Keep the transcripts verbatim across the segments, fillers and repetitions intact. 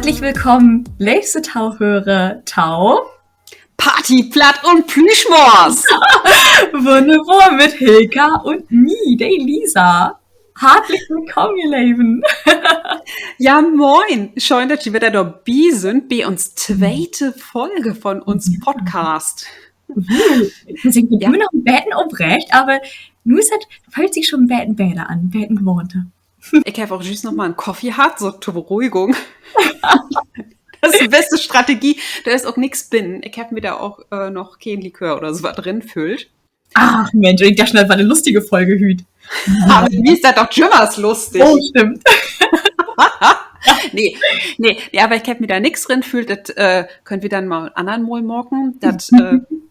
Herzlich willkamen, leevste Tauhörer, tau Party, Platt un Plüschmors. Wunnerbor, mit Hilka un mi, de Lisa. Hartlich willkamen, ji Leven. Ja, moin. Schöön, dat ji wedder dorbi sünd bi uns tweete Folge von uns Podcast. Ik mutt seggen, ik bün immer noch en beten opreegt, aver nu is dat, föhlt sik schon en beten beter an, en beten gewohnter. Ik heff ok jüst noch mal en Koffie hatt, so to Beruhigung. Dat is de beste Strategie. Dor is ok nix binnen. Ik heff mi dor ok noch keen Likör oder so wat rinfüllt. Ach Mensch, ik dach schon, dat warrt en lustige Folge hüüt. Aver mi is dat doch jümmers lustig. Oh, stimmt. Nee, nee, nee, aver ik heff mi dor nix rinfüllt. Dat köönt wi denn mal en annern Mal maken, dat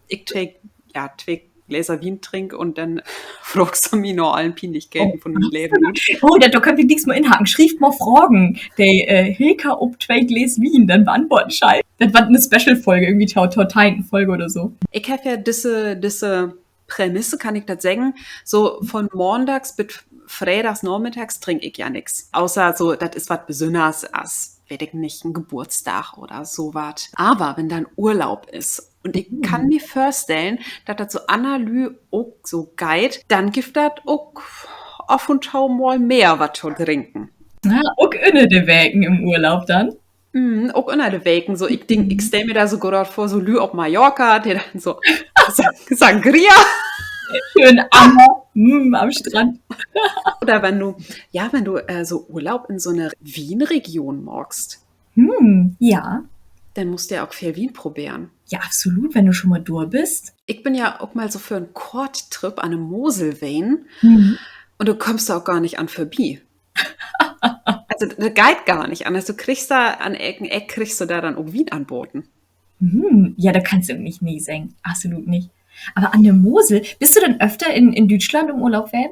ik twee, ja, twee Gläser Wien drink un denn fraagst du mi na allen Pienlichkeiten von mien Leven. Oh, dat, dor köönt wi nächst Mal inhaken. Schrievt mal Fragen, de Hilka op twee Gläs Wien denn beantworten schall. Dat warrt 'ne Special-Folge, irgendwie to, to teihnte Folge oder so. Ik heff ja disse, disse Prämisse, kann ik dat seggen, so von maandags bit freedags namiddags drink ik ja nix. Außer so, dat is wat Besünners as, weet ik nich, en Geburtsdag oder so wat. Aver wenn denn Urlaub is, un ik kann mi vörstellen, dat dat so anner Lüüd ok so geiht, denn gifft dat ok af un to mal mehr wat to drinken. Na, ok ünner de Weken in'n Urlaub denn? Mm, ok ünner de Weken. So, ik denk, ik stell mi dor so graad vör, so Lüüd op Mallorca, de denn so Sa-, Sangria. Schöön Ammer, mm, an'n Strand. Oder wenn du, ja, wenn du so Urlaub in so 'ne Wienregion maakst. Hm, ja. Denn musst du ja ok veel Wien proberen. Ja, absolut, wenn du schon mal dor büst. Ik bün ja ok mal so för 'n Korttrip an de Mosel ween. Un dor kummst du ok gor nich an vörbi. Also, dat geiht gor nich anners. Du kriggst dor an elken Eck, kriggst du dor denn ok Wien anbaden. Ja, dor kannst du ok nich nee seggen. Absolut nich. Aver an de Mosel, büst du denn öfter in, in Düütschland in'n Urlaub ween?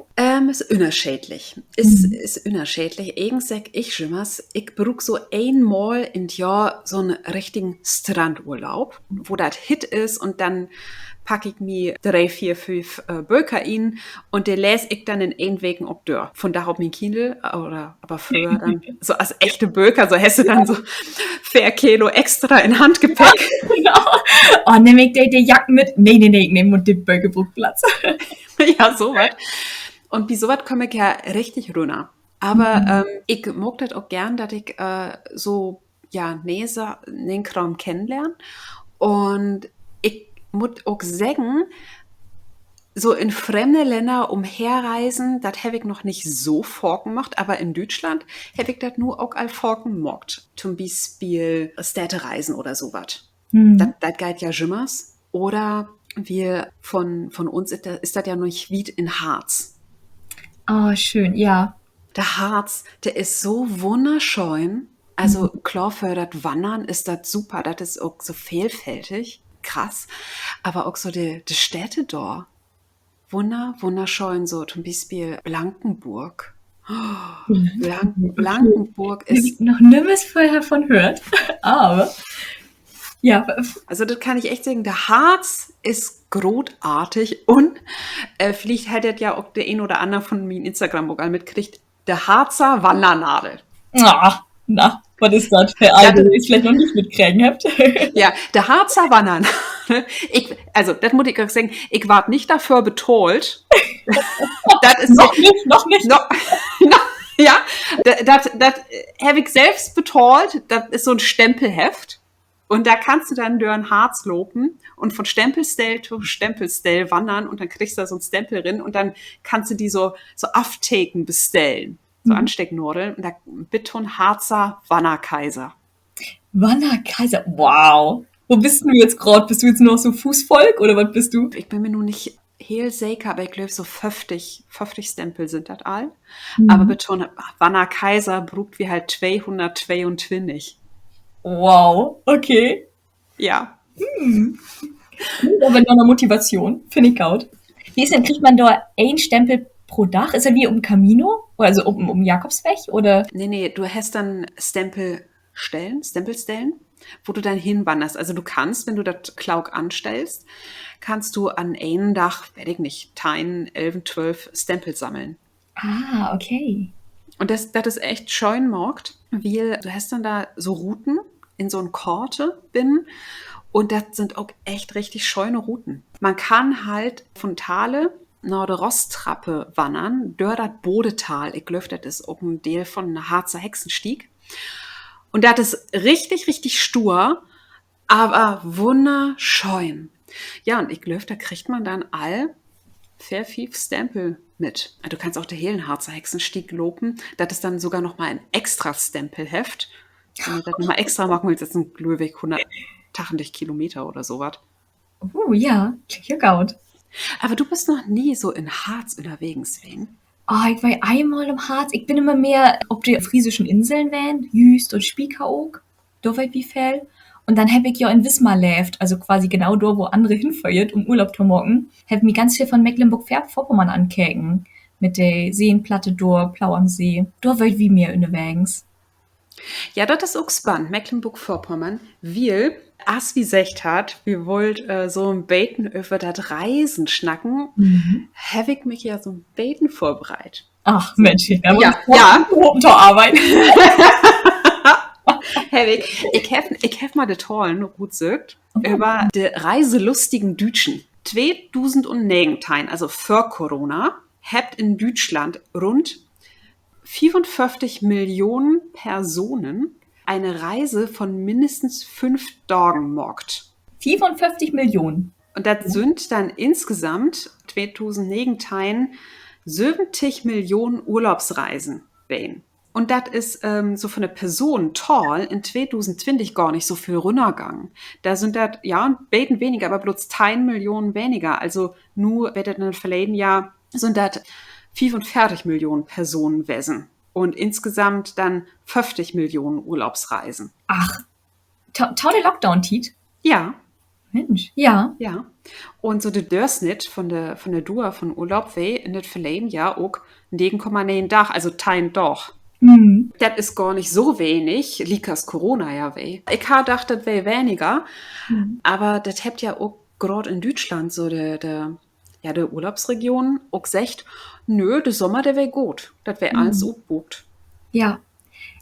Is ünnerscheedlich. Is, is ünnerscheedlich. Egens segg ik jümmers, ik bruuk so eenmal in't Johr so 'n richtigen Strandurlaub, wo dat hitt is, un denn pack ik mi dree, veer, fief Böker in un de lees ik denn in een Weken ok dör. Vundaag op mien Kindle oder, aver fröher denn so as echte Böker, so hest du denn so veer Kilo extra in Handgepäck. Oh, nehm ik de, de Jack mit? Nee, nee, nee, ik nehm nur de Böker, bruukt Platz. Ja, so wat. Un bi so wat kaam ik ja richtig rünner. Aver ik maak dat ok geern, dat ik so, ja, ne'e Sa-, ne'en Kraam kennenlehr. Un ik mutt ok seggen, so in fremde Länner ümherreisen, dat heff ik noch nich so faken maakt, aver in Düütschland heff ik dat nu ok al faken maakt. To'n Bispeel Städtereisen oder so wat. Dat, dat geiht ja jümmers. Oder wi, von, von uns is dat, is dat ja noch nich wiet in Harz. Oh, schöön, ja. De Harz, de is so wunnerschöön. Also, klaar, för dat Wannern is dat super, dat is ok so veelfältig, krass. Aver ok so de, de Städte dor. Wunner-, wunnerschöön, so to'n Bispeel Blankenburg. Blank-, Blankenburg is, heff ik noch nümmers vörher von höört, aver ja. Also, dat kann ik echt seggen, de Harz is grootartig un villicht hett dat ja ok de een oder anner von mien Instagram ok al mitkregen, de Harzer Wannernadel. Ah, na, wat is dat för all, de dat villicht noch nich mitkregen hebbt? Ja, de Harzer Wannernadel. Ik, also, dat mutt ik ok seggen, ik warr nich dorför betahlt. Dat is noch nich, noch nich. Ja, dat, dat heff ik sülvst betahlt. Dat is so 'n Stempelheft. Un dor kannst du denn dör'n Harz lopen un von Stempelstell to Stempelstell wannern un denn kriggst du dor so 'n Stempel rin un denn kannst du di so, so Afteken bestellen. So Anstecknadeln un dor bit to'n Harzer Wannerkaiser. Wannerkaiser, wow. Wo büst du nu graad? Büst du nu noch so Fußvolk oder wat büst du? Ik bün mi nu nich heel seker, aver ik glööv, so föfftig, föfftig Stempel sünd dat al. Aver bit to'n Wannerkaiser bruukt wi halt tweehunnerttweeuntwintig. Wow, okay. Ja. Aver noch 'ne Motivation, finn ik goot. Wo is dat denn, kriggt man dor een Stempel pro Dag? Is dat as op 'n Camino? Also op 'n, op 'n Jakobsweg, oder? Nee, nee, du hest denn Stempelstellen, Stempelstellen, wo du denn hinwannerst. Also du kannst, wenn du dat klook anstellst, kannst du an enen Dag, weet ik nich, teihn, elven, twölf Stempel sammeln. Ah, okay. Un dat, dat is echt schöön maakt, wiel du hest denn dor so Routen in so'n Koort binnen. Un dat sünd ok echt richtig schöne Routen. Man kann halt vun Thale na de Rosstrappe wannern, dör dat Bodetal. Ik glööv, dat is ok en Deel vun Harzer Hexenstieg. Un dat is richtig, richtig stuur, aver wunnerschöön. Ja, un ik glööv, dor kriggt man denn all veer, fief Stempel mit. Du kannst ok de helen Harzer Hexenstieg lopen. Dat is denn sogor noch mal en extra Stempel heft. Wenn du dat noch mal extra maken wullt, dat sünd, glööv ik, hunnerttachentig Kilometer oder so wat. Uh, ja, klingt ja goot. Aver du büst noch nie so in Harz ünnerwegens ween? Oh, ik weer eenmal in Harz. Ik bün immer mehr op de friesischen Inseln ween, Jüst un Spieker ok. Dor weer ik veel. Un denn heff ik ja in Wismar leevt, also quasi genau dor, wo annere hinföhrt, üm Urlaub to maken. Heff mi ganz veel von Mecklenburg-Vör-, Vorpommern ankeken. Mit de Seenplatte dor, Plau am See. Dor weer wi mehr ünnerwegens. Ja, dat is ok spannend, Mecklenburg-Vörpommern, wiel, as wi seggt harrn, wi wullt, äh, so 'n beten över dat Reisen snacken, heff ik mi ja so 'n beten vörbereit. Ach, Mensch, ja, ja, tohopen to arbeiden. Heff ik. Ik heff, ik heff mal de Tahlen rutsöcht över de reiselustigen Düütschen. Tweedusendnegenteihn, also vör Corona, hebbt in Düütschland rund fiefunföfftig Millionen Personen eine Reise von mindestens fünf Dagen maakt. Fiefunföfftig Millionen? Un dat sünd denn insgesamt tweedusendnegenteihn söventig Millionen Urlaubsreisen ween. Un dat is, ähm, so von de Personentahl in tweedusendtwintig gor nich so veel rünnergahn. Dor sünd dat, ja, en beten weniger, aver blots teihn Millionen weniger. Also nu weer dat in dat verleden Johr, sünd dat fiefunveertig Millionen Personen wesen. Un insgesamt denn föfftig Millionen Urlaubsreisen. Ach, to, to de Lockdown-Tiet? Ja. Mensch, ja. Ja. Un so de Dörsnitt von de, von de Duur von Urlaub weer in dat verleden Johr ok negen Komma negen Daag, also teihn Daag. Dat is gor nich so wenig, liekers Corona ja weer. Ik harr dacht, dat weer weniger. Aver dat hebbt ja ok graad in Düütschland so de, de, ja, de Urlaubsregionen ok seggt, nö, de Sommer, de weer goot. Dat weer allens utbuukt. Ja.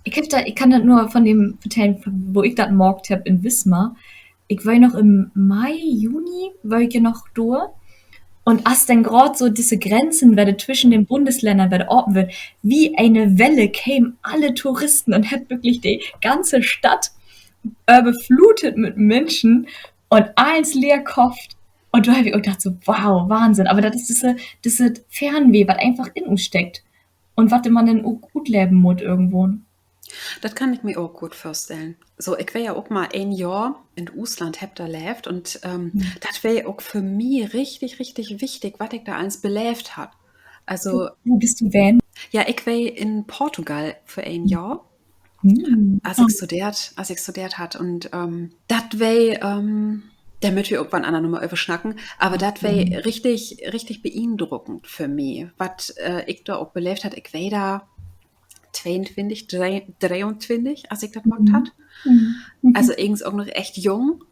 Ik heff dat, ik kann dat nur von dem vertellen, wo ik dat maakt heff in Wismar. Ik weer noch im Mai, Juni, weer ik ja noch dor. Un as denn graad so disse Grenzen wedder twischen den Bundesländern wedder open weren, wie ene Welle kemen alle Touristen un hebbt würklich de ganze Stadt överflutet mit Minschen un allens leer köfft. Un dor heff ik ok dacht so, wow, Wahnsinn. Aver dat is disse, disse Fernweh, wat eenfach in us steckt. Un wat man denn ok utleven mutt irgendwo. Dat kann ik mi ok goot vörstellen. So, ik weer ja ok mal een Johr in 't Utland, heff dor leevt un, ähm, dat weer ok för mi richtig, richtig wichtig, wat ik dor allens beleevt harr. Also, wo büst du ween? Ja, ik weer in Portugal för een Johr, as ik studeert, as ik studeert harr. Un, ähm, dat weer, ähm, dor mööt wi ok wann anner nochmal över snacken, aver dat weer richtig, richtig beindruckend för mi, wat, äh, ik dor ok beleevt harr. Ik weer dor tweeuntwintig, dree-, dreeuntwintig, as ik dat maakt harr. Also egens ok noch echt jung.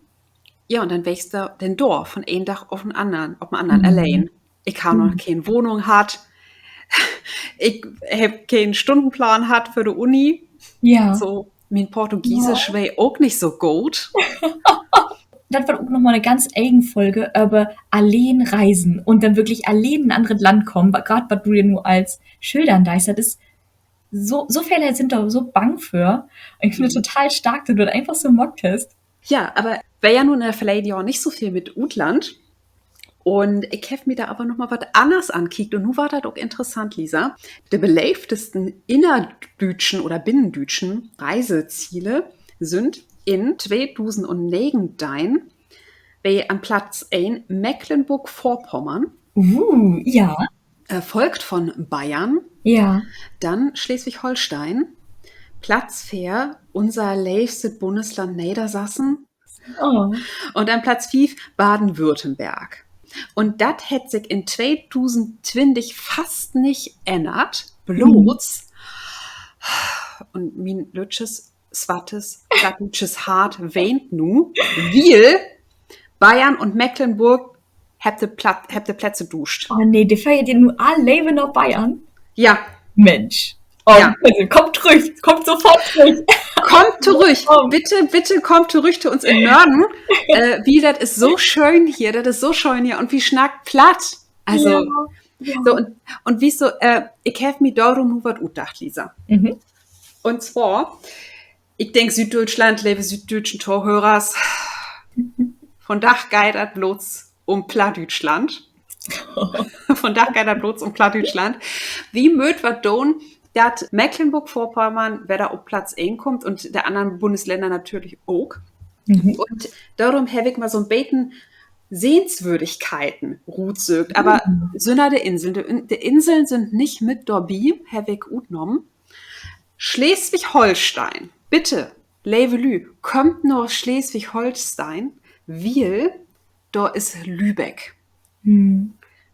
Ja, un denn weerst du denn dor von een Dag op den annern, op den annern alleen. Ik harr noch keen Wahnung hatt. Ik heff keen Stunnenplaan hatt för de Uni. Ja. So, mien Portugiesisch weer ok nich so goot. Dat warrt ok noch mal 'ne ganz egen Folge över alleen reisen un denn würklich alleen in 'n anner Land kamen, graad wat du ja nu allens schildern deist, dat is so, so vele sünd dor so bang för. Un ik finn dat total stark, dat du dat eenfach so maakt hest. Ja, aver weer ja nu in de verleden Johren nich so veel mit Utland. Un ik heff mi dor aver noch mal wat anners ankiekt. Un nu warrt dat ok interessant, Lisa. De beleevtesten innerdüütschen oder binnendüütschen Reiseziele sünd in tweedusendnegenteihn weer an Platz een Mecklenburg-Vorpommern. Uh, ja. Äh, folgt von Bayern, ja, denn Sleswig-Holsteen, Platz veer, unser leevstet Bunnesland Neddersassen. Un denn Platz fief, Baden-Württemberg. Un dat hett sik in tweedusendtwintig fast nich ännert, blots, un mien lüttjes swattes plattdüütsches Hart weent nu, wiel Bayern un Mecklenburg hebbt de Pla-, hebbt de Plätze duuscht. Oh nee, de föhrt ja nu all lever na Bayern? Ja. Mensch. Also, kaamt torüch, kaamt sofort torüch. Kaamt torüch. Bitte, bitte kaamt torüch to uns in Nörden. Äh, wiel dat is so schöön hier, dat is so schöön hier. Un wi snackt Platt. Also, so, un, un wi so, äh, ik heff mi dorüm nu wat utdacht, Lisa. Un zwar, ik denk, Süüddüütschland, leve süüddüütschen Tohörers, vondaag geiht dat blots um Plattdüütschland. Vondaag geiht dat blots um Plattdüütschland. Wi mööt wat doon, dat Mecklenborg-Vörpommern wedder op Platz een kummt un de annern Bunneslänner natürlich ok. Un dorüm heff ik mal so'n beten Sehenswürdigkeiten rutsöcht, aver sünner de Inseln. De, de Inseln sünd nich mit dorbi, heff ik utnahmen. Sleswig-Holsteen. Bitte, leve Lüüd, kümmt na Sleswig-Holsteen, wiel dor is Lübeck.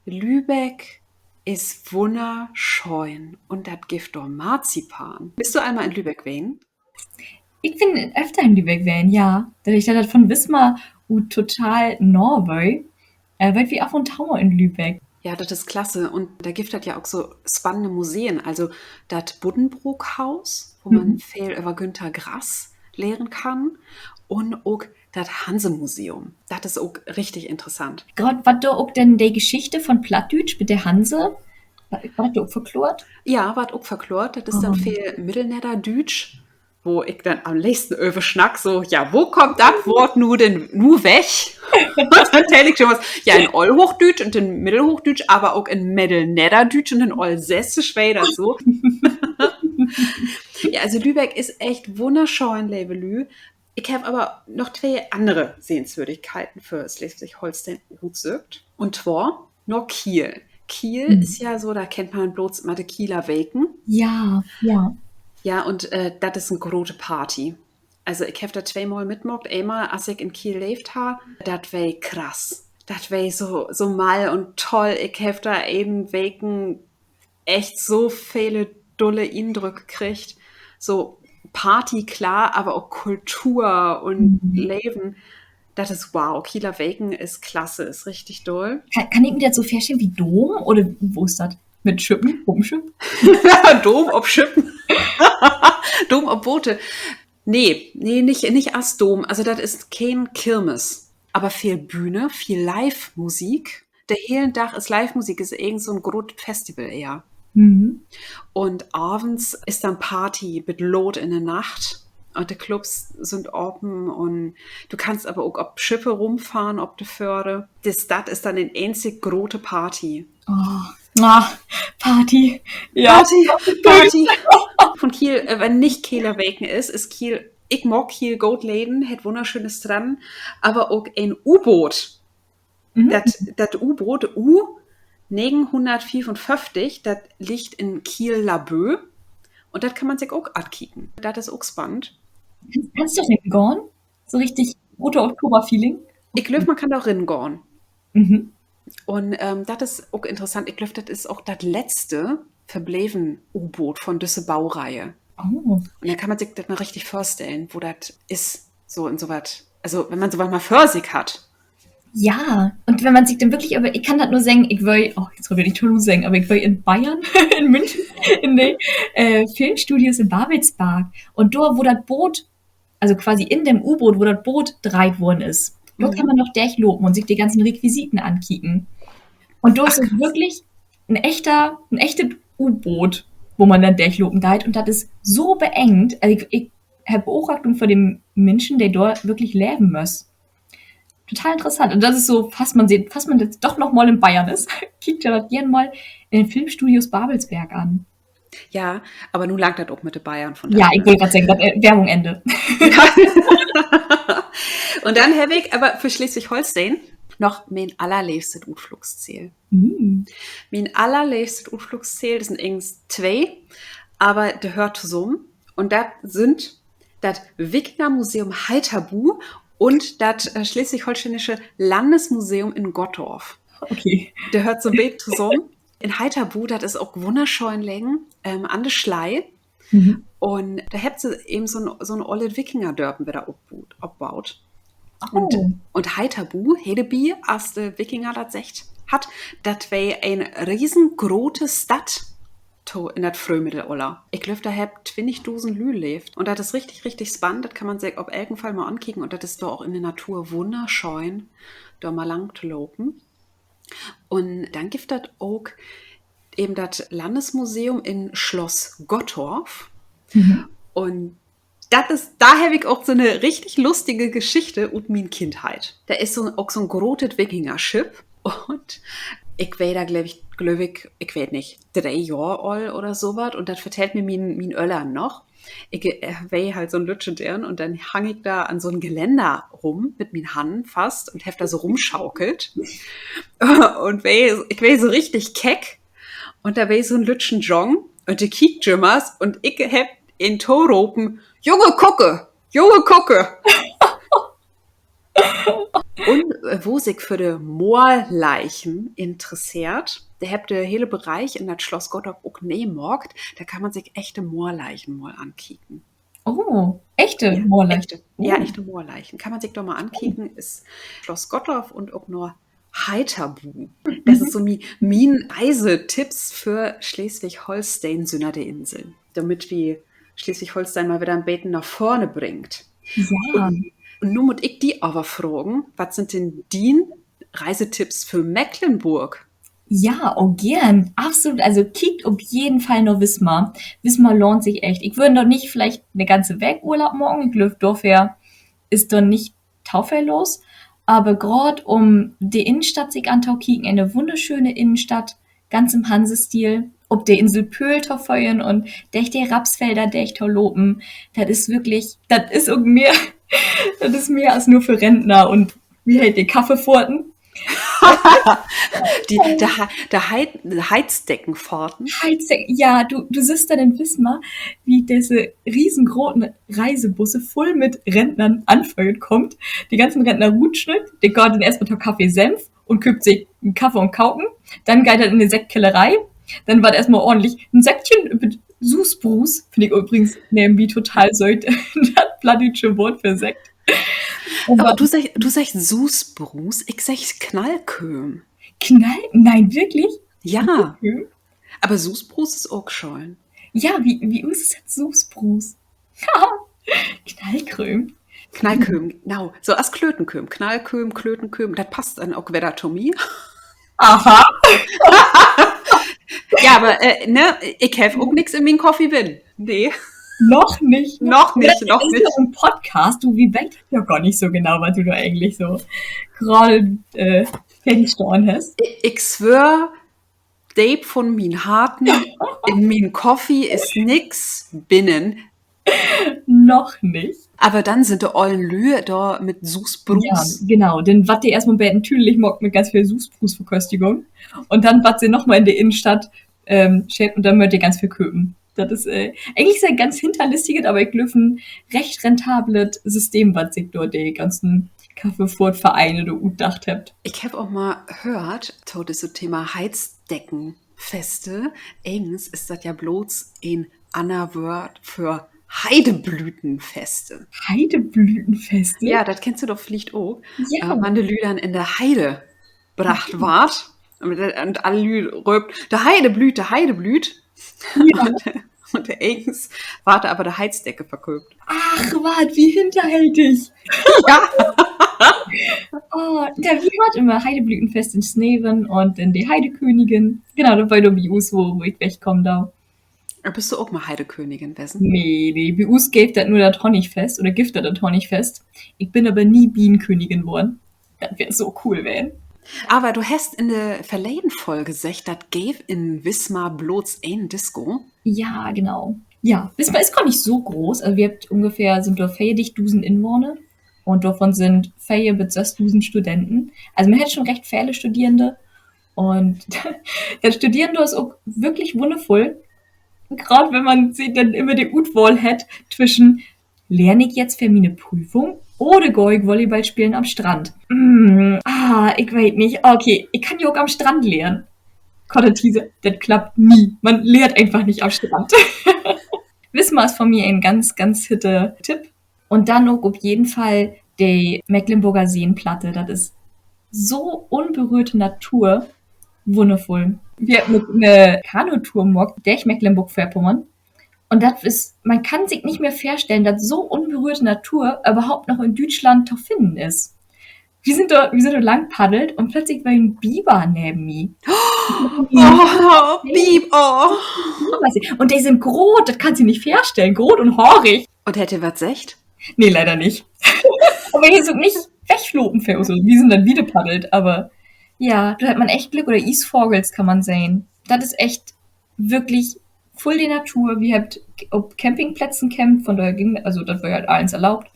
Lübeck is wunnerschöön un dat gifft dor Marzipan. Büst du al mal in Lübeck ween? Ik bün öfter in Lübeck ween, ja. Dordör, dat dat von Wismar ut total nah weer, äh, weert wi af un to mal in Lübeck. Ja, dat is klasse. Un dor gifft dat ja ok so spannende Museen. Also dat Buddenbrookhuus, wo man veel över Günter Grass lehren kann. Un ok dat Hansemuseum. Dat is ok richtig interessant. Graad, warrt dor ok denn de Geschichte von Plattdüütsch mit de Hanse, warrt dat dor ok verkloort? Ja, warrt ok verkloort. Dat is denn veel Middelnedderdüütsch, wo ik denn an'n leevsten över snack, so, ja, wo kummt dat Woort nu denn nu weg? Denn vertell ik jümmers, ja, in Ollhoochdüütsch un in Middelhoochdüütsch, aver ok in Middelnedderdüütsch un in Ollsässisch weer dat so. Ja, also Lübeck is echt wunnerschöön, leve Lüüd. Ik heff aver noch twee annere Sehenswürdigkeiten för Sleswig-Holsteen rutsöcht. Un twar na Kiel. Kiel is ja so, dor kennt man blots mal de Kieler Weken. Ja, ja. Ja, un, äh, dat is en grote Party. Also, ik heff dat tweemal mitmaakt. Eenmal, as ik in Kiel leevt harr, dat weer krass. Dat weer so, so mall un toll. Ik heff dor even Weken echt so vele dulle Indrück kregen. So Party, klaar, aver ok Kultur un Leven. Dat is wow. Kieler Weken is klasse, is richtig dull. Kann, kann ik mi dat so vörstellen as Dom? Oder wo is dat? Mit Schippen? Op en Schipp? Dom op Schippen? Dom op Boote? Nee, nee, nich, nich as Dom. Also, dat is keen Kirmes. Aver veel Bühne, veel Live-Musik. De helen Dag is Live-Musik, is egens so'n groot Festival ehr. Un avends is denn Party bit laat in de Nacht. Un de Clubs sünd open un du kannst aver ok op Schippe rümfahren, op de Föhre. De Stadt is denn en eenzig grote Party. Ah, Party. Ja. Party, Party. Von Kiel, äh, wenn nich Kieler Weken is, is Kiel, ik mag Kiel goot lieden, hett wunnerschöne Stranden, aver ok en U-Boot. Dat, dat U-Boot, U negenhunnertfiefunföfftig, dat liggt in Kiel-Laboe. Un dat kann man sik ok ankieken. Dat is ok spannend. Kannst du ringahn? So richtig Roter-Oktober-Feeling? Ik glööv, man kann dor ringahn. Un, ähm, dat is ok interessant. Ik glööv, dat is ok dat letzte verbleven U-Boot von düsse Baureihe. Un denn kann man sik dat mal richtig vörstellen, wo dat is, so in so wat, also, wenn man so wat mal vör sik hett. Ja, un wenn man sik denn wirklich, aver ik kann dat nur seggen, ik weer, oh, nu will ik dat nu seggen, aver ik weer in Bayern, in München, in de, äh, Filmstudios in Babelsberg. Un dor, wo dat Boot, also quasi in dem U-Boot, wo dat Boot dreiht worrn is, dor kann man noch dörchlopen un sik de ganzen Requisiten ankieken. Un dor is ok wirklich en echter, en echtet U-Boot, wo man denn dörchlopen deit. Un dat is so beengt. Also ik, ik heff Beobachtung von de Minschen, de dor wirklich leven mööt. Total interessant. Un dat is so, fast man sik, fast man nu doch noch mal in Bayern is, kiekt jo dat geern mal in de Filmstudios Babelsberg an. Ja, aver nu langt dat ok mit de Bayern, von dorher. Ja, ik wull graad seggen, dat, äh, Werbung Ende. Un denn heff ik aver för Sleswig-Holsteen noch mien allerleevstet Utfluugszeel. Mien allerleevstet Utfluugszeel, dat sünd egens twee, aver de höört tosamen. Un dat sünd dat Wikingermuseum Heithabu un dat, äh, Sleswig-Holsteenische Landesmuseum in Gottorf. De höört so 'n beten tosamen. In Heithabu, dat is ok wunnerschöön legen, ähm, an de Schlei. Un dor hebbt se even so'n, so'n ollet Wikingerdörpen wedder opbuut, opbuut. Un, un Heithabu, Hedeby, as de Wikinger dat seggt hett, dat weer en riesengrote Stadt. to, in dat Fröhmiddeloller. Ik glööv, dor hebbt twintigdusend Lüüd leevt. Un dat is richtig, richtig spannend. Dat kann man sik op elken Fall mal ankieken. Un dat is dor ok in de Natur wunnerschöön, dor mal lang to lopen. Un denn gifft dat ok even dat Landesmuseum in Schloss Gottorf. Un dat is, dor heff ik ok so 'ne richtig lustige Geschichte ut mien Kindheit. Dor is so, ok so 'n grotet Wikingerschipp. Un ik weer dor, glööv ik, glööv ik, ik weet nich, dree Johr oll oder so wat. Un dat vertellt mi mien, mien Öllern noch. Ik, äh, weer halt so 'n lüttje Deern un denn hang ik dor an so 'n Geländer rum mit mien Hannen fast un heff dor so rumschaukelt. Un weer, ik weer so richtig keck. Un dor weer so 'n lüttjen Jung un de kiekt jümmers un ik heff em toropen: Junge, kucke! Junge, kucke! Un, äh, wo sik för de Moorleichen interesseert, de hebbt de hele Bereich in dat Schloss Gottorf ok nee maakt. Dor kann man sik echte Moorleichen mal ankieken. Oh, echte Moorleichen. Ja, echte Moorleichen. Kann man sik doch mal ankieken, is Schloss Gottorf un ok noch Heiterbu. Dat is so mien, mien Reisetipps för Sleswig-Holsteen sünner de Inseln. Dormit wi Sleswig-Holsteen mal wedder en beten na vörn bringt. Un nu mutt ik di aver fragen, wat sünd denn dien Reisetipps för Mecklenburg? Ja, oh, geern. Absolut. Also kiekt op jeden Fall na Wismar. Wismar lohnt sik echt. Ik würr dor nich villicht 'ne ganze Week Urlaub maken. Ik glööv, dorför is dor nich to veel los. Aver graad üm de Innenstadt sik antokieken, ene wunnerschöne Innenstadt, ganz im Hansestil, op de Insel Poel to föhren un dörch de Rapsfelder dörch to lopen, dat is wirklich, dat is ok mehr, dat is mehr as nur för Rentner un, wo heet de, Kaffeefohrten? De, de Hei-, de Hei-, de Heizdeckenfohrten. Heizdecken, ja, du, du sühst denn in Wismar, wo disse riesengroten Reisebusse vull mit Rentnern anföhrt kaamt. De ganzen Rentner rutsnitt, de gaht denn eerstmal to Café Senf un kööpt sik en Kaffee un Koken. Denn geiht dat in de Sektkellerei. Denn warrt eerstmal ordentlich en Sektchen mit Suusbruus, finn ik übrigens nebenbi total sööt, dat plattdüütsche Woort för Sekt. Aver du seggst, du seggst Suusbruus, ik segg Knallkööm. Knall-, nee, wirklich? Ja. Aver Suusbruus is ok schöön. Ja, bi, bi us is dat Suusbruus. Knallkööm. Knallkööm, genau. So as Klötenkööm. Knallkööm, Klötenkööm. Dat passt denn ok wedder to mi. Aha. Ja, aver, äh, ne, ik heff ok nix in mien Koffie binnen. Nee. Noch nich. Noch nich, noch nich. Dat is ja en Podcast, du, wi weet ja gor nich so genau, wat du dor egentlich so graad, äh, gegenstahn hest. Ik, ik swöör, deep von mien Harten, in mien Koffie is nix binnen. Noch nich. Aver denn sünd de ollen Lüe dor mit Suusbruus. Ja, genau. Denn warrt de eerstmal beten tüdelig maakt mit ganz veel Suusbruusverköstigung. Un denn warrt se nochmal in de Innenstadt, ähm, schickt un denn mööt de ganz veel köpen. Dat is, äh, egentlich is dat en ganz hinterlistiget, aver ik glööv, en recht rentablet System, wat sik dor de ganzen Kaffeefohrtvereine dor utdacht hebbt. Ik heff ok mal höört, to düsse Thema Heizdeckenfeste, egens is dat ja blots en anner Woort för Heideblütenfeste. Heideblütenfeste? Ja, dat kennst du doch villicht ok. Ja. Äh, wenn de Lüüd denn in de Heide bracht warrt un, un alle Lüüd röppt: De Heide blüht, de Heide blüht. Ja. Un, un egens warrt dor aver de Heizdecke verköfft. Ach wat, wie hinterhältig. Ja. Oh, ja, wi harrn ümmer Heideblütenfest in Sneven un denn de Heidekönigin. Genau, dat weer dor bi us, wo, wo ik wegkaam dor. Büst du ok mal Heidekönigin wesen? Nee, nee, bi us geev dat nur dat Honnigfest, oder gifft dat dat Honnigfest. Ik bün aver nie Bienenkönigin worrn. Dat weer so cool ween. Aver du hest in de verleden Folge seggt, dat geev in Wismar blots een Disco. Ja, genau. Ja, Wismar is gor nich so groot. Also wi hebbt ungefähr, sünd dor veertigdusend Inwahners. Un dorvon sünd veer bit sössdusend Studenten. Also man hett schon recht vele Studierende. Un dat Studieren dor is ok wirklich wunnervull. Graad wenn man sik denn ümmer de Utwahl hett twischen: Lehr ik jetzt för miene Prüfung oder gah ik Volleyball spelen an'n Strand? Mm, ah, ik weet nich. Okay, ik kann ja ok an'n Strand lehren. Korte Teaser, dat klappt nie. Man lehrt eenfach nich an'n Strand. Wismar is von mi en ganz, ganz hitte Tipp. Un denn ok op jeden Fall de Mecklenburger Seenplatte. Dat is so unberührte Natur. Wunnervull. Wi hebbt 'ne Kanutour maakt dörch Mecklenborg-Vörpommern. Un dat is, man kann sik nich mehr vörstellen, dat so unberührte Natur överhaupt noch in Düütschland to finnen is. Wi sünd dor, wi sünd dor lang paddelt un plötzlich weer en Biber neven mi. Un de sünd groot, dat kannst du di nich vörstellen, groot un haarig. Un hett he wat seggt? Nee, leider nich. Aver he is ok nich weglopen för us. Wi sünd denn wieder paddelt, aver ja, dor hett man echt Glück, oder Iesvagels kann man sehn. Dat is echt würklich vull de Natur. Wi hebbt op Campingplätzen campt, von dorher güng, also dat weer halt allens erlaubt.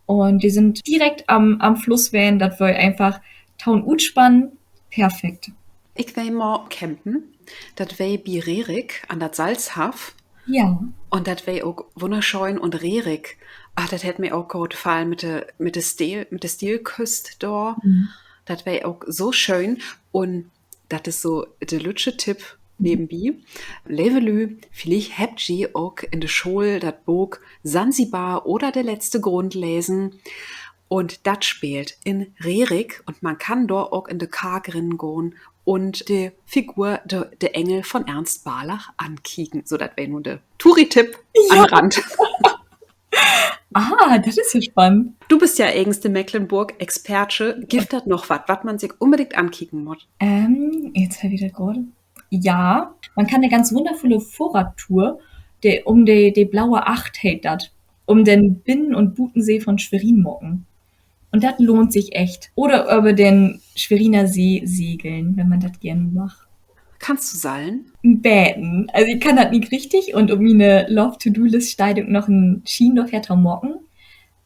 Un de sünd direkt an'n, an'n Fluss ween, dat weer eenfach to'n Utspannen perfekt. Ik weer mal campen, dat weer bi Rerik an dat Salzhaff. Ja. Un dat weer ok wunnerschöön un Rerik, ah, dat hett mi ok goot gefallen mit de, mit de Steel-, mit de Steelküst dor. Dat weer ok so schöön. Un dat is so de lüttje Tipp nevenbi. Leve Lüüd, villicht hebbt ji ok in de School dat Book Sansibar oder Der letzte Grund lesen. Un dat speelt in Rerik un man kann dor ok in de Kark rin gahn un de Figur, de, de Engel von Ernst Barlach ankieken. So, dat weer nu de Touri-Tipp an Rand. Ah, dat is ja spannend. Du büst ja egens de Mecklenborg-Expertsche. Gifft dat noch wat, wat man sik unbedingt ankieken mutt? Ähm, jetzt heff ik dat graad. Ja, man kann 'ne ganz wunnervulle Fohrradtour, de, um de, de Blaue Acht heet dat, um den Binnen- un Butensee von Schwerin maken. Un dat lohnt sik echt. Oder över den Schweriner See segeln, wenn man dat geern mag. Kannst du segeln? En beten. Also ik kann dat nich richtig un op miene Love-to-do-List steiht ok noch en Schien dorför to maken.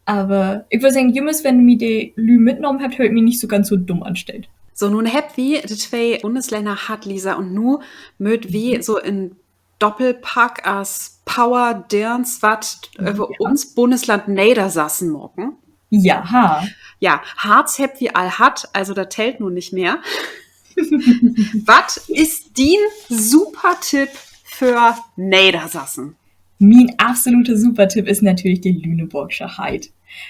Aver ik würr seggen, jümmers, wenn mi de Lüüd mitnahmen hebbt, heff ik mi nich so ganz so dumm anstellt. So, nu hebbt wi de twee Bunneslänner hatt, Lisa, un nu mööt wi so en Doppelpack as Power-Deerns wat över uns Bunnesland Neddersassen maken. Ja. Ja, Harz hebbt wi all hatt, also dat tellt nu nich mehr. Wat is dien Supertipp för Neddersassen? Mien absolute Supertipp is natürlich de Lüneborgsche Heid.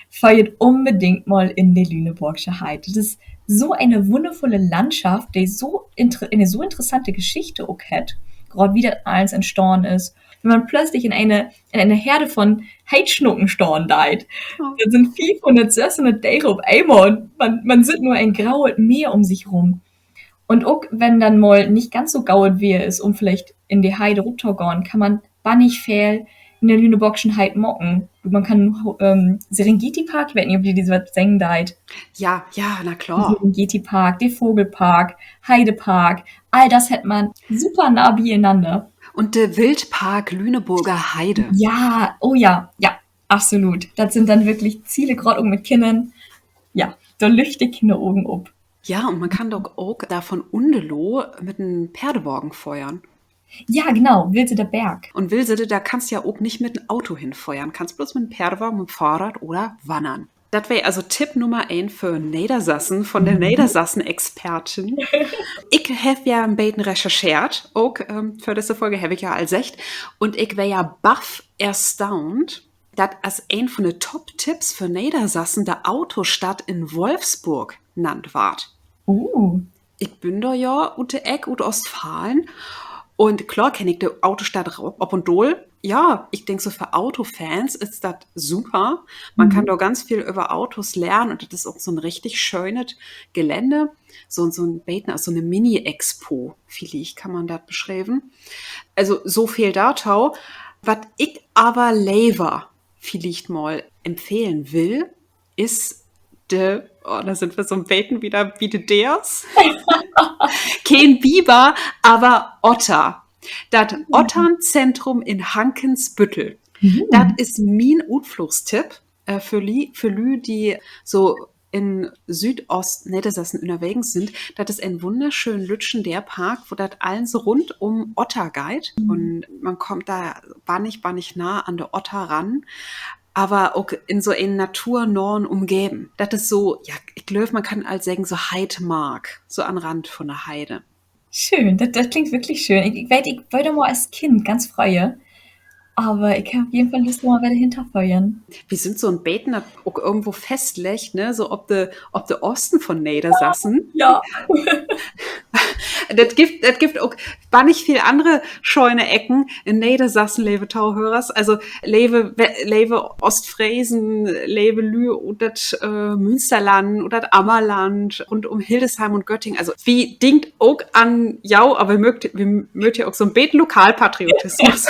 Föhrt unbedingt mal in de Lüneborgsche Heid. Dat is so ene wunnervulle Landschaft, de so inter-, ene so interessante Geschichte ok hett, graad wie dat allens entstahn is. Wenn man plötzlich in ene, in ene Herde von Heidschnucken stahn deit, dat sünd fiefhunnert, sösshunnert Dere op eenmal un man, man süht nur en grauet Meer um sik rum. Un ok wenn denn mal nich ganz so goot Weer is, um villicht in de Heid rut to gahn, kann man bannig veel in de Lüneborgschen Heid maken. Man kann, ähm, Serengeti-Park, ik weet nich, of di dat wat seggen deit. Ja, ja, na klar. Serengeti-Park, de Vogelpark, Heidepark, all dat hett man super nah bi'nanner. Un de Wildpark Lüneburger Heide. Ja, oh ja, ja, absolut. Dat sünd denn wirklich Ziele, graad ok mit Kinnern. Ja, dor lücht de Kinnerogen op. Ja, un man kann doch ok dor von Undeloh mit en Peerdewagen föhren. Ja, genau, Wilseder Berg. Un Wilsede, dor kannst ja ok nich mit en Auto hinföhren, kannst blots mit en Peerdewagen, mit Fohrrad oder wannern. Dat weer also Tipp Nummer een för Neddersassen von de Neddersassen-Expertin. Ik heff ja en beten rechercheert, ok, ähm, för disse Folge, heff ik ja al seggt. Un ik weer ja baff erstaunt, dat as een von de Top-Tipps för Neddersassen de Autostadt in Wolfsburg nannt warrt. Ik bün dor ja ut de Eck, ut Oostfalen. Un kloor kenn ik de Autostadt op, op un dal. Ja, ik denk so, för Autofans is dat super. Man kann dor ganz veel över Autos lehren un dat is ok so 'n richtig schönet Gelände. So, so 'n beten as so 'ne Mini-Expo, villicht kann man dat beschrieven. Also, so veel dorto. Wat ik aver lever villicht mal empfehlen will, is de, oh, dor sünd wi so 'n beten wedder bi de Deers. Keen Biber, aver Otter. Dat Otterenzentrum in Hankensbüttel. Dat is mien Utflugstipp, äh, för Lü-, för Lüüd, de so in Süüdoost-Neddersassen ünnerwegens sünd. Dat is en wunnerschöön lüttjen Deerpark, wo dat allens rund um Otter geiht. Un man kummt dor bannig, bannig nah an de Otter ran, aver ok in so en naturnahen Umgeven. Dat is so, ja, ik glööv, man kann al seggen, so Heidmark, so an Rand von de Heide. Schöön, dat, dat klingt wirklich schöön. Ik, ik weet, ik weer dor mal as Kind ganz fröh, aver ik heff op jeden Fall Lust, dor mal wedder hentoföhren. Wi sünd so 'n beten ok irgendwo fastleggt, ne, so op de, op de Oosten von Neddersassen. Ja. Dat gifft, dat gifft ok bannig veel annere schöne Ecken in Neddersassen, leve Tohörers. Also, leve, leve Oostfresen, leve Lüüd ut dat, äh, Münsterland, ut dat Ammerland, rundüm Hildesheim un Göttingen. Also, wi denkt ok an jo, aver wi mööt, wi mööt ja ok so 'n beten Lokalpatriotismus.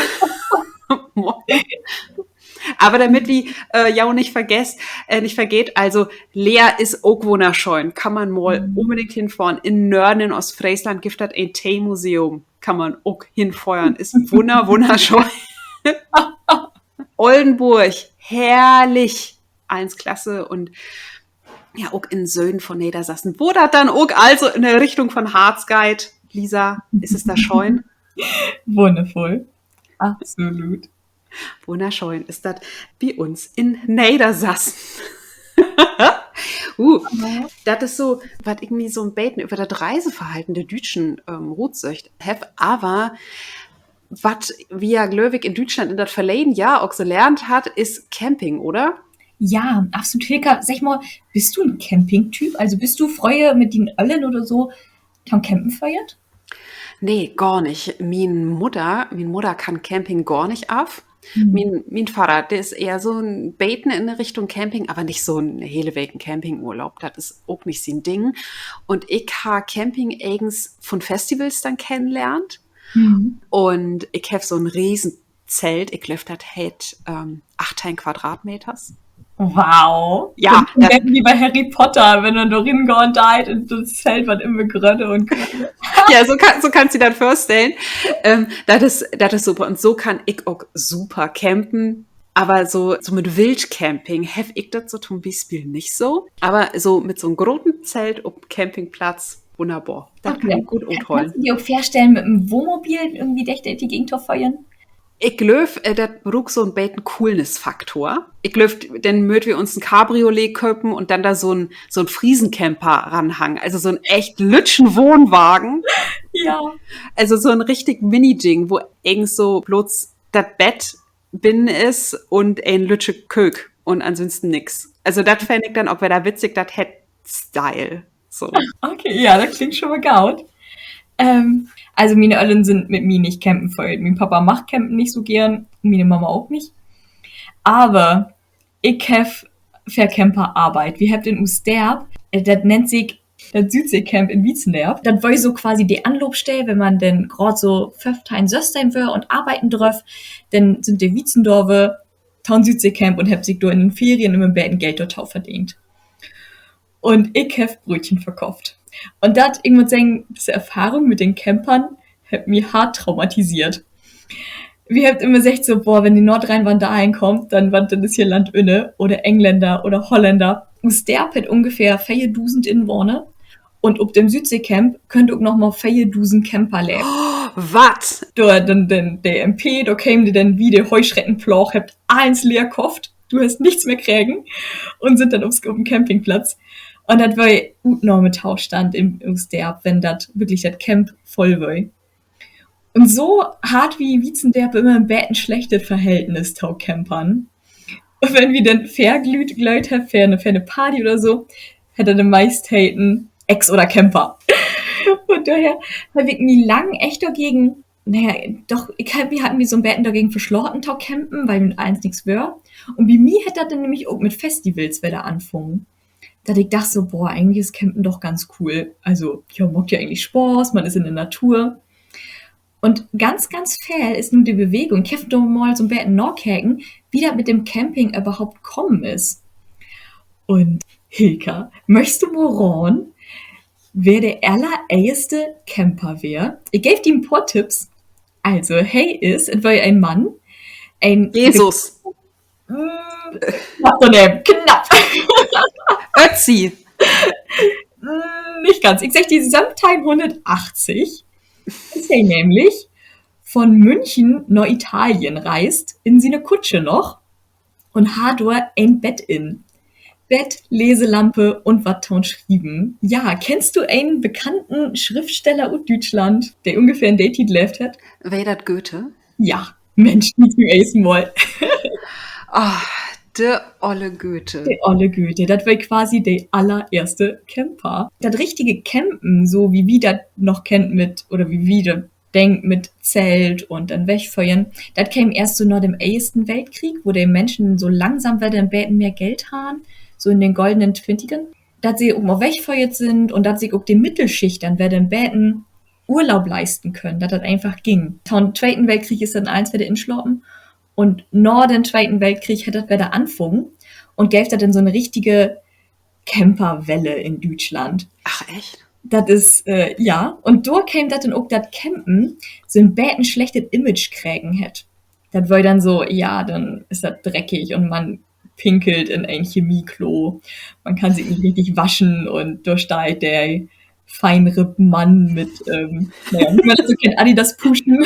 Aver dormit wi, äh, jo nich vergesst, äh, nich vergeet, also, Leer is ok wunnerschöön. Kann man mal unbedingt hinfahren. In Nörden, in Oostfreesland gifft dat en Teemuseum. Kann man ok hinfahren. Is wunner-, wunnerschöön. Ollenborg, herrlich. Allens klasse. Un ja, ok in Süden von Neddersassen, wo dat denn ok also in de Richtung von Harz geiht. Lisa, is dat schöön? Wunnervull. Absolut. Wunnerschöön is dat bi uns in Neddersassen. Uh, dat is so, wat ik mi so 'n beten över dat Reiseverhalten der Düütschen, ähm, rutsöcht heff, aver wat wi ja, glööv ik, in Düütschland in dat verleden Johr ok so lernt hebbt, is Camping, oder? Ja, absolut. Hilka, segg mal, büst du en Campingtyp? Also büst du fröher mit dien Öllern oder so to'n Campen föhrt? Nee, gor nich. Mien Mudder, mien Mudder kann Camping gor nich af. Mien, mien Vadder, de is ehr so 'n beten in de Richtung Camping, aver nich so 'n hele Week Campingurlaub. Dat is ok nich sien Ding. Un ik harr Camping egens von Festivals denn kennenlehrt. Un ik heff so 'n Riesenzelt, ik glööv, dat hett, ähm, achtteihn Quadratmeters. Wow. Ja, dat is en beten wie bi Harry Potter, wenn man dor ringahn deit un dat Zelt warrt immer grötter un grötter. Ja, so kann, so kannst di dat vörstellen. Ähm, dat is, dat is super. Un so kann ik ok super campen. Aver so, so mit Wildcamping heff ik dat so to'n Bispeel nich so. Aver so mit so 'n groten Zelt op Campingplatz, wunnerbor. Dat kann ik goot uthollen. Kannst du di ok vörstellen, mit en Wohnmobil irgendwie dörch de Gegend to föhren? Ik glööv, äh, dat bruukt so 'n beten Coolness-Faktor. Ik glööv, denn mööt wi uns en Cabriolet köpen un denn dor so 'n, so 'n Friesencamper ranhangen. Also so 'n echt lüttschen Wohnwagen. Ja. Also so 'n richtig Mini-Ding, wo egens so blots dat Bett binnen is un en lüttsche Köök un ansünsten nix. Also dat finn ik denn ok wedder witzig, dat hett Style. So. Okay, ja, dat klingt schon mal goot. Ähm, also miene Öllern sünd mit mi nich campen föhrt. Mien Papa mag Campen nich so geern, miene Mama ok nich. Aver ik heff för Camper arbeidt. Wi hebbt in Oostdörp, äh, dat nennt sik dat Süüdseecamp in Wiezenderp. Dat weer so quasi de Anloopstell, wenn man denn graad so föffteihn, sössteihn weer un arbeiden dröff, denn sünd de Wiezenderper to'n Süüdseecamp un hebbt sik dor in de Ferien ümmer en beten Geld dorto verdeent. Un ik heff Brötchen verkofft. Un dat, ik mutt seggen, disse Erfahrung mit den Campern hett mi hart traumatiseert. Wi hebbt ümmer seggt so: Boah, wenn de Noordrhien-Westfalen kaamt, denn, denn is hier Land ünner, oder Engländer oder Holländer. Oostdörp hett ungefähr veerdusend Inwahners. Un op den Süüdseecamp köönt ok noch mal veerdusend Camper leven. Wat? Dor, denn, denn, de M P, dor keem de denn wie de Heuschreckenplaag, hebbt allens leer köfft. Du hest nix mehr kregen. Un sünd denn op, op den Campingplatz. Un dat weer Utnahmetostand in Oostdörp, wenn dat wirklich dat Camp vull weer. Un so harrn wi Wiezenderper ümmer en beten slechtet Verhältnis to Campern. Un wenn wi denn vör Lüüd lööt hebbt, för 'ne, för 'ne Party oder so, hett dat meist heten: Ex oder Camper. Von dorher heff ik mi lang echt dorgegen, na ja, doch, ik heff mi, harr mi so 'n beten dorgegen verslaten to campen, wiel mi allens nix weer. Un bi mi hett dat denn nämlich ok mit Festivals wedder anfungen, dat ik dacht so: Boah, egentlich is Campen doch ganz cool. Also, ja, maakt ja egentlich Spaaß, man is in de Natur. Un ganz, ganz veel is nu de Bewegung, ik heff dor mal so 'n beten nakeken, wo dat mit den Camping överhaupt kamen is. Un Hilka, möchst du mal raden, wer de allereerste Camper weer? Ik geev di en poor Tipps. Also, he is, et weer en Mann, en Jesus. Mm, knapp dorneven, knapp. Ötzi. Mm, nich ganz. Ik segg di, söventeihn achtig is he nämlich von München na Italien reist, in siene Kutsche noch, un harr dor en Bett in. Bett, Leselampe un wat to'n Schrieven. Ja, kennst du en bekannten Schriftsteller ut Düütschland, de ungefähr in de Tiet leevt hett? Weer dat Goethe? Ja, Mensch, nich to'n eersten Mal. Ah, De olle Goethe. De olle Goethe. Dat weer quasi de allereerste Camper. Dat richtige Campen, so wie wi dat noch kennt mit, oder wie wi dat denkt mit Zelt un denn wegföhren, dat keem eerst so na den Eersten Weltkrieg, wo de Minschen so langsam wedder en beten mehr Geld harrn, so in den goldenen Twintigern, dat se ok mal wegföhrt sünd un dat sik ok de Mittelschicht denn wedder en beten Urlaub leisten köönt, dat dat eenfach güng. Na'n Tweten Weltkrieg is denn allens wedder inslapen un na den Tweten Weltkrieg hett dat wedder anfungen un geev dat denn so 'ne richtige Camperwelle in Düütschland. Ach, echt? Dat is, äh, ja. Un dor keem dat denn ok, dat Campen so 'n beten slechtet Image kregen hett. Dat weer denn so, ja, denn is dat dreckig un man pinkelt in en Chemieklo. Man kann sik nich richtig waschen un dor steiht de Feinripp-Mann mit, ähm, na ja, wie man dat so kennt, Adidas-Puschen un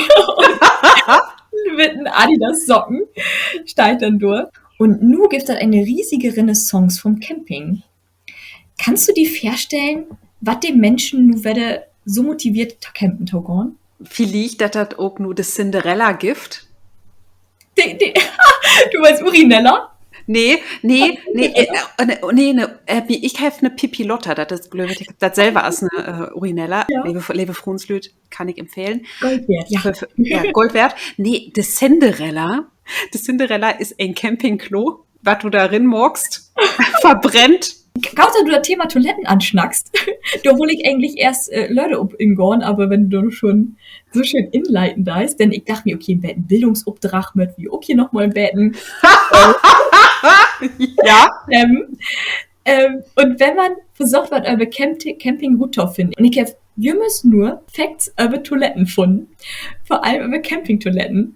witten Adidas-Socken, steiht denn dor. Un nu gifft dat ene riesige Renaissance vun't Camping. Kannst du di vörstellen, wat de Minschen nu wedder so motiveert, to campen to gahn? Villicht, dat dat ok nu de Cinderella gifft. De, de, du meenst Urinella? Nee, nee, nee, äh, nee, nee, äh, ik heff 'ne Pippilotta, dat is, glööv ik, dat sülve as 'ne, äh, Urinella. Leve, leve Fruenslüüd, kann ik empfehlen. Gold weert, ja. För, för, ja, Gold weert. Nee, de Cinderella. De Cinderella is en Campingklo, wat du dor rin maakst, verbrennt. Goot, dat du dat Thema Toiletten ansnackst. Dor wull ik egentlich eerst, äh, later op ingahn, aver wenn du dor schon so schöön inleiten deist, denn ik dacht mi, okay, en beten Bildungsopdrag mööt wi ok hier noch mal en beten, äh, ja, ähm, ähm, un wenn man versöcht, wat över Camp-, Camping rut to finnen, un ik heff jümmers nur Facts över Toiletten funnen, vör allem över Campingtoiletten.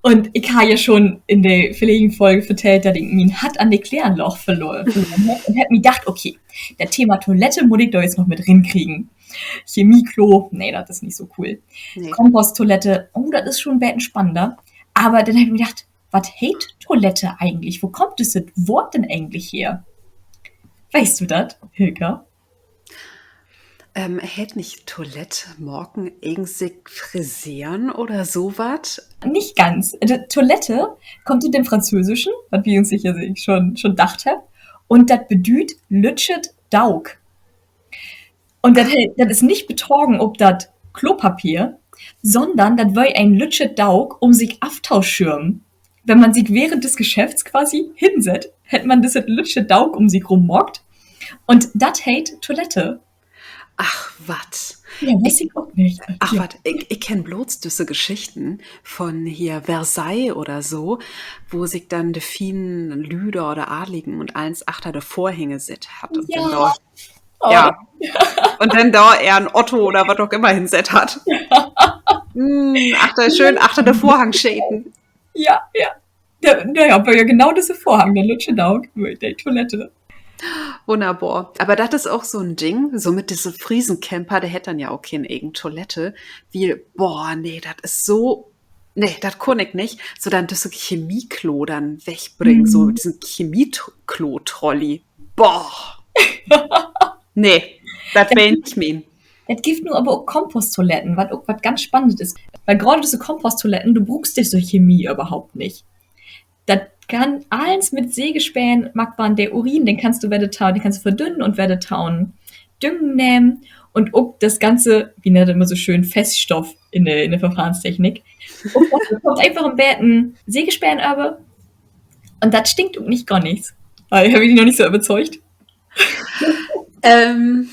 Un ik harr ja schon in de verleden Folge vertellt, dat ik mien Hatt an de Kläranlaag verlo-, verloren heff un heff mi dacht, okay, dat Thema Toilette mutt ik dor nu noch mit rinkriegen. Chemieklo, nee, dat is nich so cool. Komposttoilette, oh, dat is schon en beten spannender. Aver denn heff ik mi dacht, wat heet Toilette egentlich? Wo kummt düsset Woort denn egentlich her? Weetst du dat, Hilka? Ähm, heet nich Toilette maken egens sik friseren oder so wat? Nich ganz. De Toilette kummt ut den Französischen, wat wi uns sicher schon, schon dacht hebbt. Un dat bedüüdt lüttschet Dook. Un dat he-, dat is nich betrogen op dat Klopapier, sonnern dat weer en lüttschet Dook, um sik aftoschirmen. Wenn man sik während des Geschäfts quasi hinsett, hett man düsset lüttschet Dook um sik rum maakt. Un dat heet Toilette. Ach, wat. Ja, weet ik ok nich. Ach, wat. Ik, ik kenn blots düsse Geschichten von hier Versailles oder so, wo sik denn de fienen Lüüd oder Adligen un allens achter de Vörhänge sett hett un denn dor, ja. Un denn dor ehren Otto oder wat ok ümmer hinsett hett. Hm, achter, schöön achter de Vörhang scheten. Ja, ja. Na ja, weer ja genau düsse Vörhang, de lüttschet Dook, de Toilette. Wunnerbor. Aver dat is ok so 'n Ding, so mit düsse Friesencamper, de hett denn ja ok keen egen Toilette. Wiel, boah, nee, dat is so, nee, dat kunn ik nich. So denn düsse Chemieklo denn wegbringen, so düssen Chemieklo-Trolley. Boah. Nee, dat weer nich mien. Dat gifft nu aver ok Komposttoiletten, wat ok wat ganz Spannendes is. Wiel graad düsse Komposttoiletten, du bruukst düsse Chemie överhaupt nich. Dat kann allens mit Sägespäön maakt warrn, de Urin, den kannst du wedder to-, den kannst du verdünnen un wedder to'n Düngen nehmen. Un ok dat ganze, wi nennt dat jümmer so schöön, Feststoff in de, in de Verfahrenstechnik. Un dor kummt eenfach en beten Sägespäön över. Un dat stinkt ok nich, gor nix. Wiel, heff ik di noch nich so överzeugt? Ähm,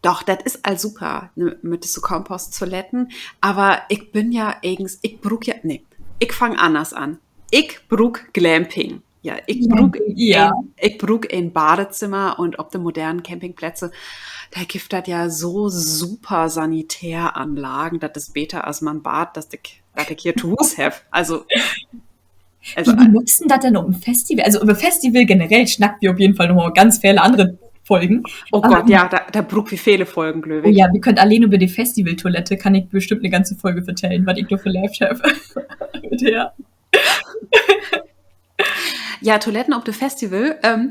doch, dat is all super, ne, mit so Komposttoiletten. Aver ik bün ja egens, ik bruuk ja, nee, ik fang anners an. Ik bruuk Glamping. Ja, ik bruuk, ja, en, ik bruuk en Badezimmer un op de modernen Campingplätze, dor gifft dat ja so super Sanitäranlagen, dat is beter as mien Bad, dat ik, dat ik hier to Huus heff. Also, also, wi, wi nutzen dat denn op 'n Festival? Also, över Festival generell snackt wi op jeden Fall noch mal ganz vele annere Folgen. Oh Gott, ja, dor, dor bruukt wi vele Folgen, glööv ik. Oh ja, wi köönt alleen över de Festivaltoilette, kann ik bestimmt 'ne ganze Folge vertellen, wat ik dor beleevt heff. Mit her. Ja, Toiletten op de Festival. Ähm,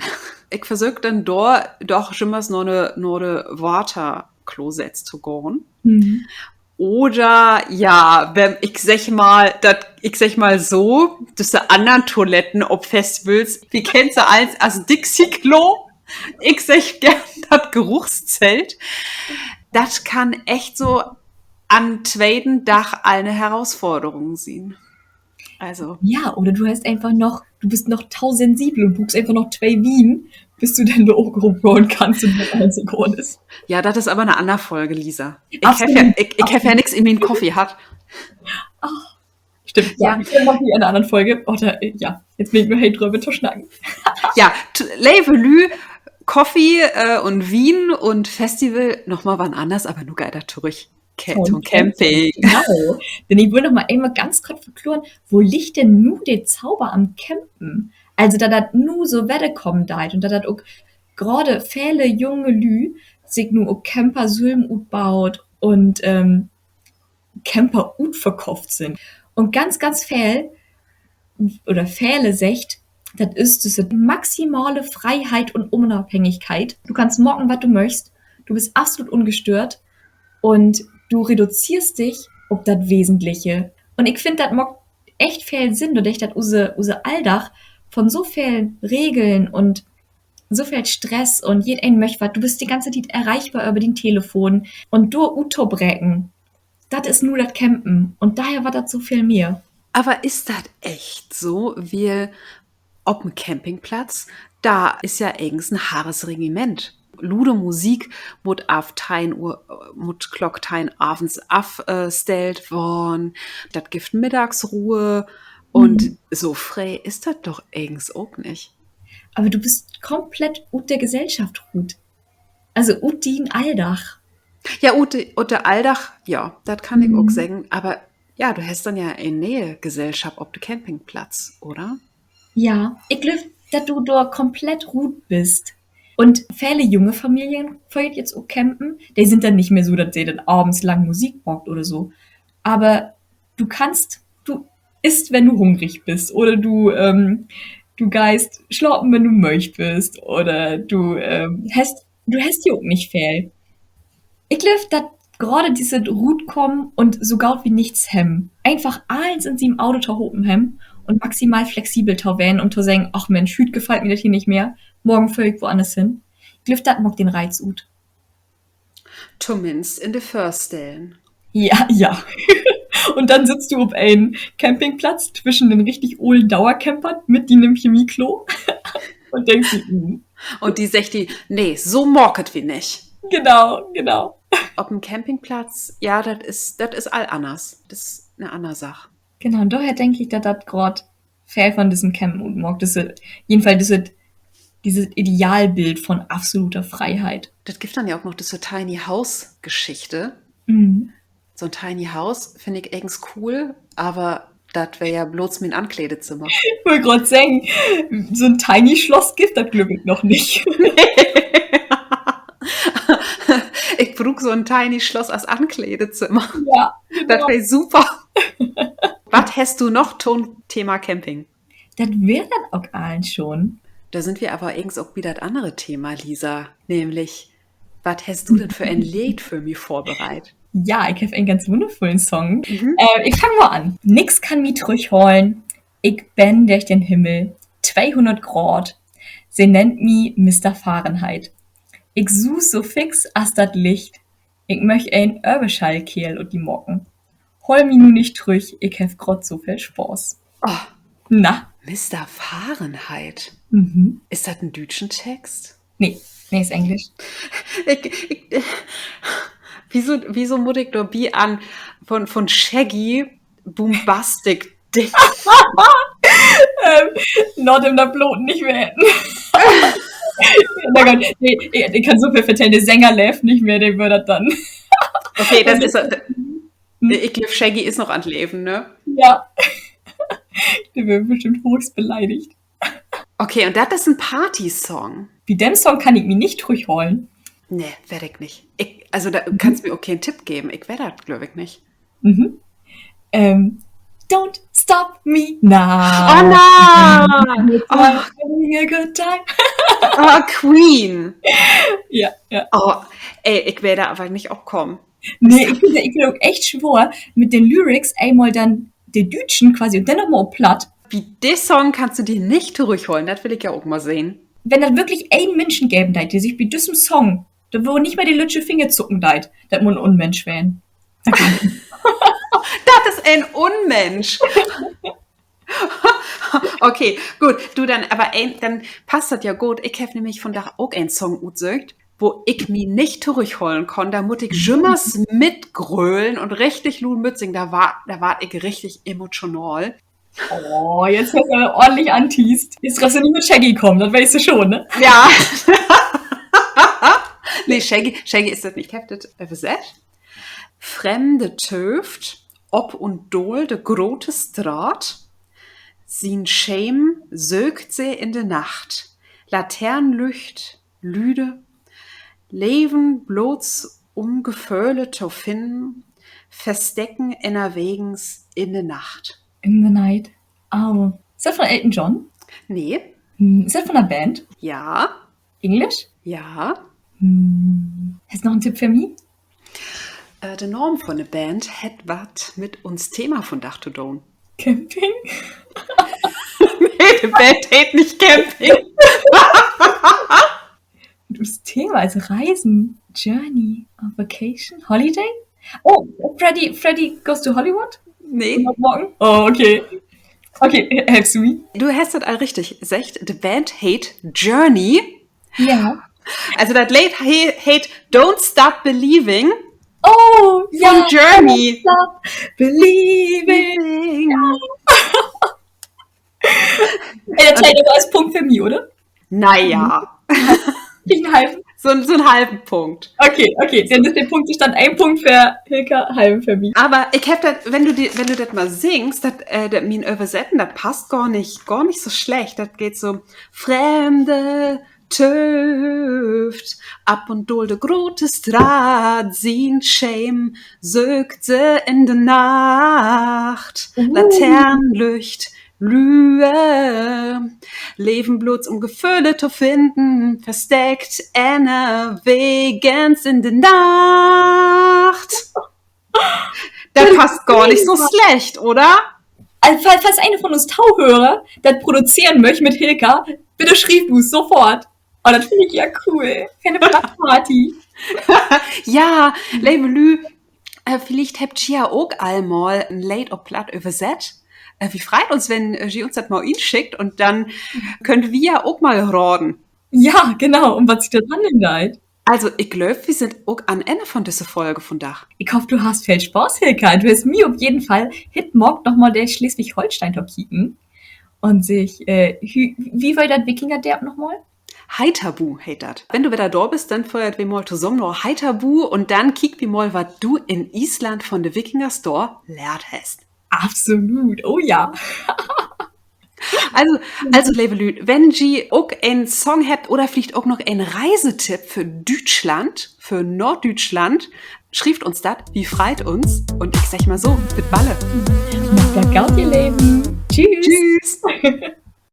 ik versöök denn dor doch jümmers na de, na de Waterklosets to gahn. Oder, ja, wenn, ik segg mal, dat Ik segg mal so, düsse annern Toiletten op Festivals, wi kennt se allens as Dixi-Klo. Ik segg geern dat Geruchszelt. Dat kann echt so an'n tweten Dag al 'ne Herausforderung sien. Also. Ja, oder du hest eenfach noch, du büst noch to sensibel un bruukst eenfach noch twee Wien, bit du denn dor ok rutgahn kannst un dat allens goot is. Ja, dat is aver 'ne anner Folge, Lisa. Ik heff ja, ik, ik heff ja nix in mien Koffie hatt. Stimmt, ja. Wi köönt noch in 'ner annern Folge, oder, äh, ja, nu bün ik noch heel dröver to snacken. Ja, leve Lüüd, Koffie, äh, un Wien un Festival, noch mal wat anners, aver nu geiht dat torüch to'n Camping. Genau. Denn ik will noch mal eenmal ganz kort verkloren, wo liggt denn nu de Zauber an't Campen? Also, dat dat nu so wedder kamen deit un dat dat ok graad vele junge Lüüd sik nu ok Camper sülm utbaut un, ähm, Camper utverköfft sünd. Un ganz, ganz veel, oder vele seggt, dat is düsse maximale Freiheit un Unafhängigkeit. Du kannst maken, wat du möchst. Du büst absolut ungestöört un du reduzeerst di op dat Wesentliche. Un ik finn, dat maakt echt veel Sinn, dordör dat use, use Alldag von so veel Regeln un so veel Stress un jedeen möcht wat, du büst de ganze Tiet erreichbar över dien Telefon un dor uttobreken, dat is nu dat Campen. Un dorher warrt dat so veel mehr. Aver is dat echt so? Wiel op en Campingplatz, dor is ja egens en harres Regiment. Lude Musik mutt af teihn Uhr, mutt Klock teihn avends af-, äh, stellt warrn. Dat gifft Middagsruhe. Un so free is dat doch egens ok nich. Aver du büst komplett ut de Gesellschaft rut. Also ut dien Alldag. Ja, ut de, ut de Alldag, ja, dat kann ik ok seggen. Aver ja, du hest denn ja en ne'e Gesellschaft op de Campingplatz, oder? Ja, ik glööv, dat du dor komplett rut büst. Un vele junge Familien föhrt jetzt ok Campen. De sünd denn nich mehr so, dat se denn avends lang Musik maakt oder so. Aver du kannst, du isst, wenn du hungrig büst, oder du, ähm, du geihst slapen, wenn du mööd büst, oder du, ähm, hest, du hest ja ok nich veel. Ik glööv, dat graad düsset Rutkamen un so goot wie nix hebben, eenfach allens in sien Auto tohopen hebben un maximal flexibel to ween un to seggen: Ach Mensch, hüüt gefallt mi dat hier nich mehr, morgen föhr ik woanners hen. Ik glööv, dat maakt den Reiz ut. Tominnst in de Vörstellen. Ja, ja. Un denn sittst du op en Campingplatz twischen den richtig olen Dauercampern mit dien Chemieklo un denkst di, hm. Un de seggt di: Nee, so maakt wi nich. Genau, genau. Op en Campingplatz, ja, dat is, dat is all anners. Dat is 'ne anner Saak. Genau, un dorher denk ik, dat dat graad veel von düssen Campen utmaakt. Düsse, jedenfalls düsse, düsse Idealbild von absoluter Freiheit. Dat gifft denn ja ok noch düsse Tiny House-Geschichte. So 'n Tiny House finn ik egens cool, aver dat weer ja blots mien Ankleedezimmer. Ik wull graad seggen, so 'n Tiny Slott gifft dat, glööv ik, noch nich. Ik bruuk so 'n Tiny Slott as Ankleedezimmer. Ja, dat weer super. Wat hest du noch to'n Thema Camping? Dat weer dat ok allens schon. Dor sünd wi aver egens ok bi dat annere Thema, Lisa, nämlich: Wat hest du denn för en Leed för mi vörbereit? Ja, ik heff en ganz wunnervullen Song. Äh, ik fang mal an. Nix kann mi trüchholen. Ik brenn dörch den Himmel. Tweehunnert Graad. Se nennt mi Mister Fahrenheit. Ik suus so fix as dat Licht. Ik möch en Överschallkeerl ut di maken. Hool mi nu nich trüch, ik heff graad so veel Spaaß. Na? Mister Fahrenheit. Is dat en düütschen Text? Nee, nee, is Engelsch. Ik, ik, wieso, wieso mutt ik dorbi an von, von Shaggy Boombastic denken? Laat em dat bloot nich weten. Nee, ik kann so veel vertellen, de Sänger leevt nich mehr, de wöör dat denn. Okay, dat is, ik glööv, Shaggy is noch an't Leven, ne? Ja. De wöör bestimmt höchst beleidigt. Okay, un dat is en Partysong. Bi den Song kann ik mi nich trüchholen. Nee, weet ik nich. Ik, also, dor kannst mi ok keen Tipp geven. Ik weet dat, glööv ik, nich. Don't stop me now. Oh, nee. Having a good time. Oh, Queen. Ja, ja. Oh, ey, ik weer dor aver nich op kamen. Nee, ik finn, ik finn ok echt swoor, mit de Lyrics eenmal denn de Düütschen quasi un denn noch mal op Platt. Bi de Song kannst du di nich torüchhollen, dat will ik ja ok mal sehn. Wenn dat würklich een Minschen geven deit, de sik bi düssen Song, dor wurr nich mehr de lüttje Finger zucken deit, dat mutt en Unmensch ween. Dat is en Unmensch. Okay, goot. Du, denn aver een, denn passt dat ja goot. Ik heff nämlich vundaag ok en Song utsöcht, wo ik mi nich torüchhollen kunn. Dor mutt ik jümmers mitgrölen un richtig luut mitsingen. Dor warr, dor warr ik richtig emotional. Oh, nu hest du aver ordentlich anteased. Is trotzdem nich mit Shaggy kamen, dat weetst du schon, ne? Ja. Nee, Shaggy, Shaggy is dat nich. Ik heff dat översett. Fremde töövt op un daal de grote Straat, sien Scheem söökt se in de Nacht. Laternenlücht, Lüde, leven bloots um Geföhle to finnen, versteken ennerwegens in de Nacht. In the night. Oh. Is dat von Elton John? Nee. Hm, is dat von 'ne Band? Ja. Englisch? Ja. Hm. Hest noch en Tipp för mi? Äh, de Naam von de Band hett wat mit uns Thema vundaag to doon. Camping? Nee, de Band heet nich Camping. Us Thema is Reisen. Journey, a vacation, holiday? Oh, Freddy, Freddy Goes to Hollywood? Nee. Morgen? Oh, okay. Okay, helpst du mi? Du hest dat all richtig seggt. De Band heet Journey. Ja. Also dat Leed he-, heet Don't Stop Believing. Oh, ja. Journey. Don't Stop Believing. Ey, dat teilt aver as Punkt för mi, oder? Na ja. Krieg ik en halven? So 'n, so 'n halven Punkt. Okay, okay. Denn is de Punktestand een Punkt för Hilka, halven för mi. Aver ik heff dat, wenn du di-, wenn du dat mal singst, dat, äh, dat mien Översetten, dat passt gor nich, gor nich so slecht. Dat geiht so: Fremde töövt op un daal de grote Straat, sien Scheem söökt se in de Nacht. Laternenlücht, Lüde, leven bloots um Geföhle to finnen, versteckt ennerwegens in de Nacht. Dat passt gor nich so slecht, oder? Also, fall-, falls een von us Tohörer dat produzeren möcht mit Hilka, bitte schrievt us sofort. Oh, dat finn ik ja cool. För 'ne Plattparty. Ja, leve Lüüd, äh, villicht hebbt ji ja ok al mal en Leed op Platt översett. Äh, wi freit uns, wenn, äh, ji uns dat mal inschickt un denn köönt wi ja ok mal raden. Ja, genau. Um wat sik dat hanneln deit. Also, ik glööv, wi sünd ok an Enn von düsse Folge vundaag. Ik hoff, du harrst veel Spaaß, Hilka. Du hest mi op jeden Fall Hitt maakt, noch mal de Sleswig-Holsteen to kieken. Un sik, äh, hü-, wo weer dat Wikingerdörp noch mal? Heiterbu heet dat. Wenn du wedder dor büst, denn föhrt wi mal tosamen na Heiterbu un denn kiekt wi mal, wat du in Island von de Wikingers dor lehrt hest. Absolut. Oh ja. Also, also, leve Lüüd, wenn ji ok en Song hebbt oder villicht ok noch en Reisetipp för Düütschland, för Noorddüütschland, schrievt uns dat. Wi freit uns. Un ik segg mal so, bit balle. Maakt dat goot, ji Leven. Tschüss. Tschüss.